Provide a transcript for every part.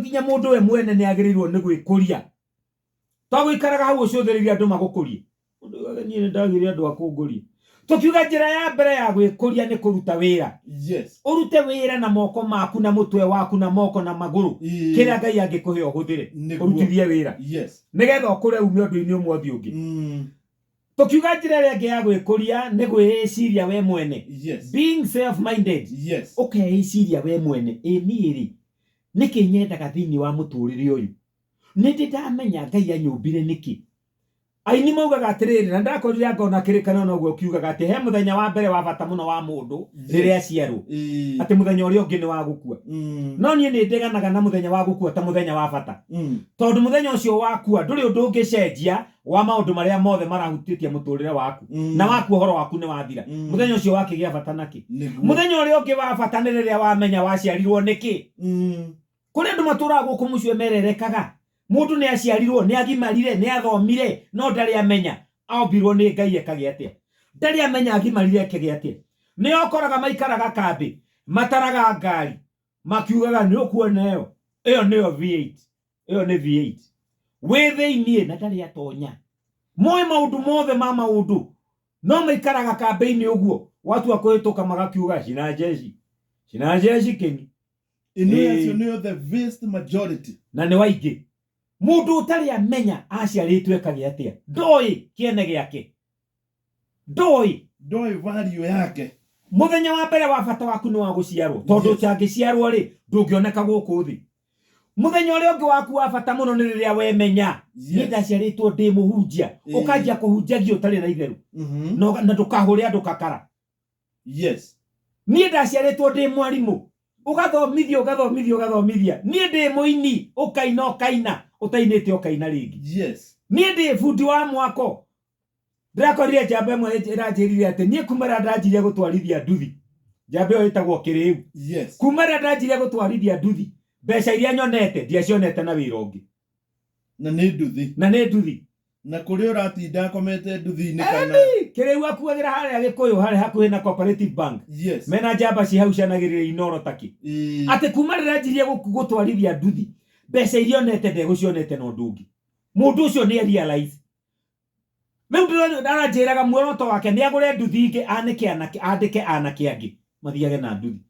Nginya mũndũ we mwene nĩ agĩrĩirwo nĩ gwĩkũria. To gũikaraga hau ũcũthĩrĩrie andũ magũkũrie. Mũndũ augaga niĩ nĩ ndagĩire andũ a kũngũria. Tũkiuga njĩra ya mbere ya gwĩkũria nĩ kũruta wĩra. Ũrute wĩra na moko maku na mũtwe waku na moko na magũrũ. Kĩrĩa Ngai angĩkũhe ũhũthĩre. Ũrutithie wĩra. Nĩgetha ũkũre ume ũndũ-inĩ ũmwe ũthiĩ ũngĩ. Tũkiuga njĩra ĩrĩa ĩngĩ ya gwĩkũria nĩ gwĩĩciria we mwene. Being self minded. Ũkeĩciria we mwene, ĩ niĩ rĩ, nĩkĩ nyendaga thĩinĩ wa mũtũrĩre ũyũ? Nĩ ndĩ ndamenya Ngai anyũmbire nĩkĩ? Aini maugaga atĩrĩrĩ, na ndakorire anga ona kĩrĩkanĩro noguo kiugaga atĩ he mũthenya wa mbere wa bata mũno wa mũndũ rĩrĩa aciarwo, atĩ mũthenya ũrĩa ũngĩ nĩ wa gũkua. No niĩ nĩ ndeganaga na mũthenya wa gũkua ta mũthenya wa bata, tondũ mũthenya ũcio wakua ndũrĩ ũndũ ũngĩcenjia wa maũndũ marĩa mothe marahutĩtie mũtũrĩre waku, na wakua ũhoro waku nĩ wathira. Mũthenya ũcio wakĩgĩa bata nakĩ? Mũthenya ũrĩa ũngĩ wa bata nĩ rĩrĩa wamenya waciarirwo nĩkĩ. Kũrĩ andũ matũraga gũkũ mũciĩ mererekaga. Mũndũ nĩ aciarirwo, nĩ agimarire, nĩ athomire, no ndarĩ amenya ombirwo nĩ Ngai ekage atĩa. Ndarĩ amenya agimarire ekage atĩa. Nĩ ũkoraga maikaraga kambĩ, mataraga ngari, makiugaga nĩ ũkuona ĩyo, ĩyo nĩyo V8, ĩyo nĩ V8. Wĩ thĩiniĩ na ndarĩ atonya. Moĩ maũndũ mothe ma maũndũ, no maikaraga kambĩ-inĩ ũguo, watua kũhĩtũka magakiuga cina jeshi, cina jeshi kĩni. Ĩno Ĩĩ. yacio nĩyo the vast majority. Na nĩ waingĩ. Mũndũ ũtarĩ amenya aciarĩtwo ekage atĩa, ndoĩ kĩene gĩake, ndoĩ. Ndoĩ value yake. Mũthenya wa mbere wa bata waku nĩ wa gũciarwo, tondũ ũtangĩciarwo rĩ, ndũngĩoneka gũkũ thĩ. Mũthenya ũrĩa ũngĩ waku wa bata mũno nĩ rĩrĩa wemenya, niĩ ndaciarĩtwo ndĩ mũhunjia, ũkanjia kũhunjagia ũtarĩ na itherũ, na ndũkahũre andũ kakara. Niĩ ndaciarĩtwo ndĩ mwarimũ, ũgathomithia ũgathomithia ũgathomithia. Niĩ ndĩ mũini, ũkaina ũkaina, ũtainĩte ũkaina rĩngĩ. Niĩ ndĩ bundi wa mwako. Ndĩrakorire njamba ĩmwe ĩranjĩrire atĩ niĩ kuma rĩrĩa ndanjirie gũtwarithia nduthi, njamba ĩyo ĩtagwo Kĩrĩu. Kuma rĩrĩa ndanjirie gũtwarithia nduthi, mbeca iria nyonete ndiacionete na wĩra ũngĩ. Na nĩ nduthi. Na nĩ nduthi. Na kũrĩa ũratinda akomete nduthi-inĩ kana. Eni, Kĩrĩu akuagĩra harĩa Gĩkũyũ harĩa hakuhĩ na Cooperative Bank. Mena njamba ciĩ hau cianagĩrĩra inoro takĩ. Atĩ kuma rĩrĩa anjirie gũtwarithia nduthi, mbeca iria onete ndegũcionete na ũndũ ũngĩ. Mũndũ ũcio nĩ realize. Rĩu ndĩrona aranjĩraga muoroto wake nĩ agũre nduthi ingĩ anĩke anake andĩke anake angĩ mathiage na nduthi.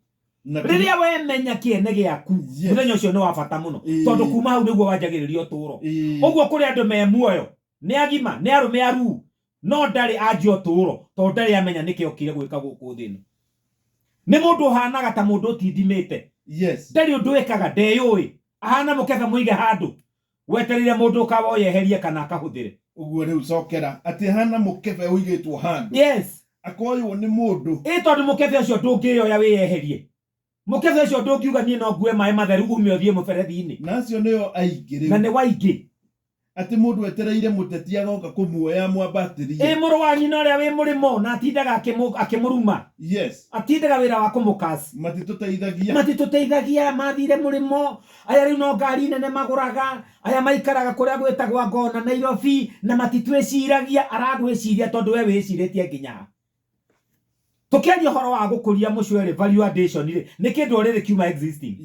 Na Rĩrĩa wemenya kĩene gĩaku, mũthenya ũcio nĩ wa bata mũno, tondũ kuma hau nĩguo wanjagĩrĩria ũtũũro. Ũguo kũrĩ andũ me muoyo, nĩ agima, nĩ arũme aruu, no ndarĩ anjia ũtũũro tondũ ndarĩ amenya nĩkĩ okire gwĩka gũkũ thĩ ĩno. Nĩ mũndũ ũhanaga ta mũndũ ũtindimĩte. Ndarĩ ũndũ ĩkaga, ndeyũĩ. Ahana mũkebe mũige handũ. Wetereire mũndũ ũkawoya eherie kana akahũthĩre. Ũguo rĩu cokera atĩ hana mũkebe ũigĩtwo handũ. Akoywo nĩ mũndũ. Ĩ tondũ mũkebe ũcio ndũngĩyoya wĩyeherie. Mũkebe ũcio ndũngiuga niĩ no ngue maĩ matheru ume ũthiĩ mũberethi-inĩ. Na acio nĩo aingĩ rĩu. Na nĩ waingĩ. Atĩ mũndũ etereire mũteti agoka kũmuoya amwambatĩrie. Ĩ mũrũ wa nyina ũrĩa wĩ mũrĩmo na atindaga akĩmũruma. Atindaga wĩra wa kũmũcurse. Matitũteithagia. Matitũteithagia, mathire mũrĩmo. Aya rĩu no ngari nene magũraga, aya maikaraga kũrĩa gwĩtagwo Ngona Nairobi, na matitwĩciragia. Aragwĩciria tondũ we wĩcirĩtie nginya ha? Tũkĩaria ũhoro wa gũkũria mũcere value addition rĩ, nĩ kĩndũ already kiuma existing.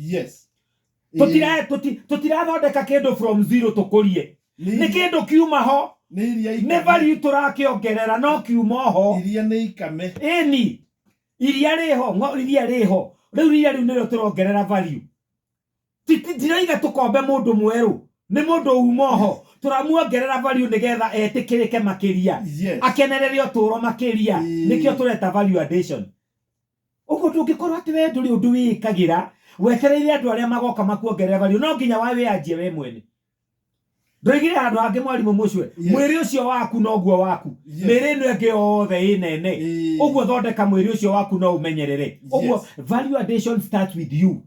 Tũtirathondeka kĩndũ from zero tũkũrie. Nĩ kĩndũ kiuma ho. Nĩ iria Nĩ ikame. value tũrakĩongerera no kiuma ho. Iria nĩ ikame. Ĩni. Iria rĩho, iria rĩho. Rĩu iria rĩu nĩrĩo tũrongerera value. Ndiroiga tũkombe mũndũ mwerũ, nĩ mũndũ uma oho, tũramuongerera value nĩgetha etĩkĩrĩke makĩria, akenerere ũtũũro makĩria, nĩkĩo tũreta value addition. Ũguo ndũngĩkorwo atĩ we ndũrĩ ũndũ wĩĩkagĩra, wetereire andũ arĩa magoka makuongerere value, no nginya wĩyanjie we mwene. Ndoigire handũ hangĩ mwarimũ mũcwe, mwĩrĩ ũcio waku noguo waku, mĩĩrĩ ĩno ĩngĩ yothe ĩ nene, ũguo thondeka mwĩrĩ ũcio waku no ũmenyerere. Ũguo value addition starts with you.